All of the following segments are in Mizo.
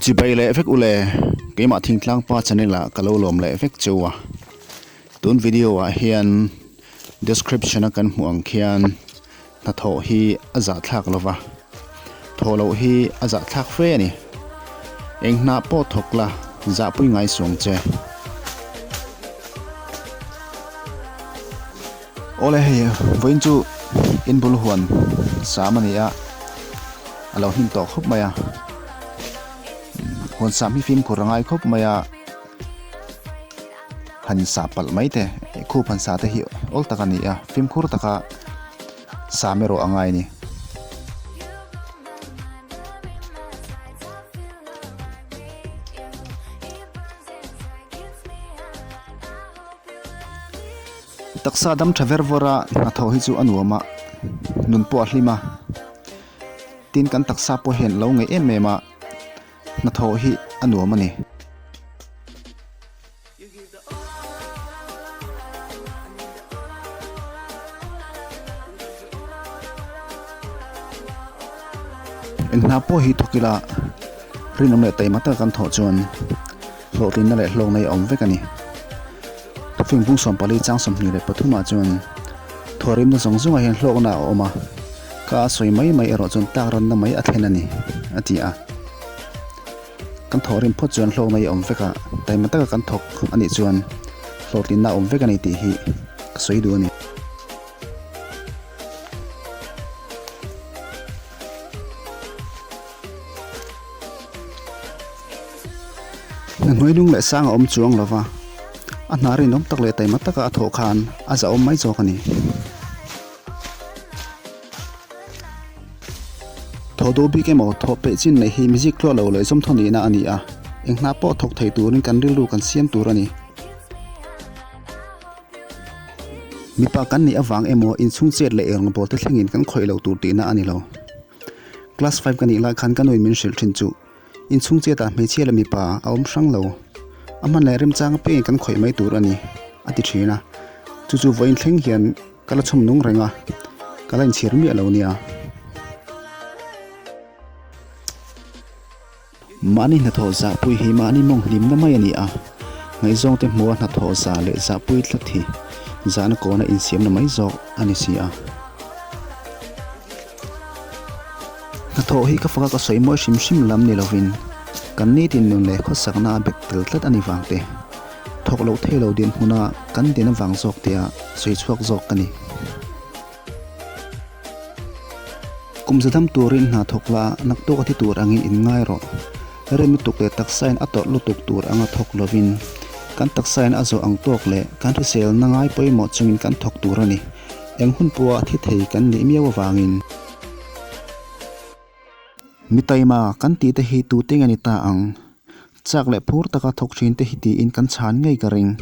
Chibai leh vek ule, keimah thingtlang pa channel ah ka lo lawm leh vek cheu a. Tun video ah hian description a kan hmuh ang khian hnathawh hi a zahthlak lova, thawh loh hi a zahthlak fe a ni. Eng hna pawh thawk la zahpui ngai suang che. Awle hei vawiin chu in bul huan sam a ni a, a lo hnim tawh khawp mai a, huan sam hi fimkhur a ngai khawp mai a, han sah palh mai te khup han sah te hi awl tak a ni a, fimkhur taka sam erawh a ngai a ni. Taksa dam tha ver vawr a hnathawh hi chu a nuam a, nun pawh a hlim a, tin kan taksa pawh hian a lo ngeih em em a, hnathawh hi a nuam a ni. Eng hna pawh hi thawk ila rinawm leh taima taka kan thawh chuan hlawhtlinna leh hlawkna hi a awm vek a ni. Thufing bung 14 chang 23 ah chuan thawhrimna zawng zawngah hian hlawkna a awm a, ka a sawi mai mai erawh chuan tlak ranna mai a thlen a ni, a ti a. Kan thawhrim phawt chuan hlawkna hi a awm vek a, taima taka kan thawk a nih chuan hlawhtlinna a awm vek a ni tih hi ka sawi duh a ni. Hna hnuai lung leh sang a awm chuang lo va, a hna rinawm tak leh taima taka a thawh khan a zahawm mai zawk a ni. Thaw duh bik emaw thawh peih chin neih hi mizik tluah lo leh zawmthaw nihna a ni a, eng hna pawh thawk thei turin kan rilru kan siam tur a ni. Mipa kan nih avang emaw inchhung chet leh eirawngbawl te thlengin kan khawih lo tur tihna a ni lo. Class five ka nih lai khan ka nuin min hrilh thin chu inchhung chetah hmeichhia leh mipa a awm hrang lo, a hman leh remchang apiangin kan khawih mai tur a ni a ti thin a, chu chu vawiin thleng hian ka la chhawm nung reng a, ka la inchhir miah lo nia. Mahni hnathawh zahpui hi mahni mawng hlimna mai a ni a, ngaihzawngte hmua hnathawh zah leh zahpui tlat hi zahna kawna insiamna mai zawk a ni si a. Hnathawh hi ka faka ka sawi mawi hrim hrim lam ni lovin kan nitin nun leh khawsakna a bet tel tlat a ni vang te, thawk loh thei lo dinhmuna kan din avang zawk tia sawi chhuak zawk ka ni. Kum za dam turin hna thawk la, naktuk a thi tur angin in ngai rawh. Rem lutuk leh taksain a tawrh lutuk tur anga thawk lovin, kan taksain a zawh ang tawk leh kan hriselna ngai pawimawh chungin kan thawk tur a ni. Eng hun pawha thi thei kan nih miau avangin. Mi taima kan tih te hi tute nge ni ta ang? Chak leh phur taka thawk thin te hi tiin kan chhan ngei ka ring.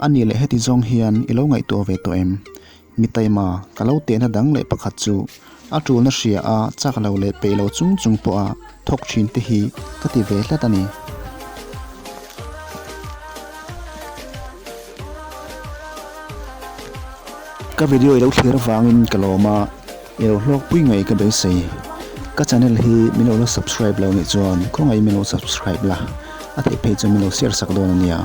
A nih leh heti zawng hian i lo ngaihtuah ve tawh em? Mi taima ka lo tehna dang leh pakhat chu a tulna hria a chak lo leh peih lo chung chung pawha thawk thin te hi ka ti ve hlat a ni. Ka video i lo thlir avangin ka lawm a. I lo hlawkpui ngei ka beisei. Ka channel hi min lo la subscribe lo nih chuan khawngaih min lo subscribe la, a theih phei chuan min lo share sak dawn a nia.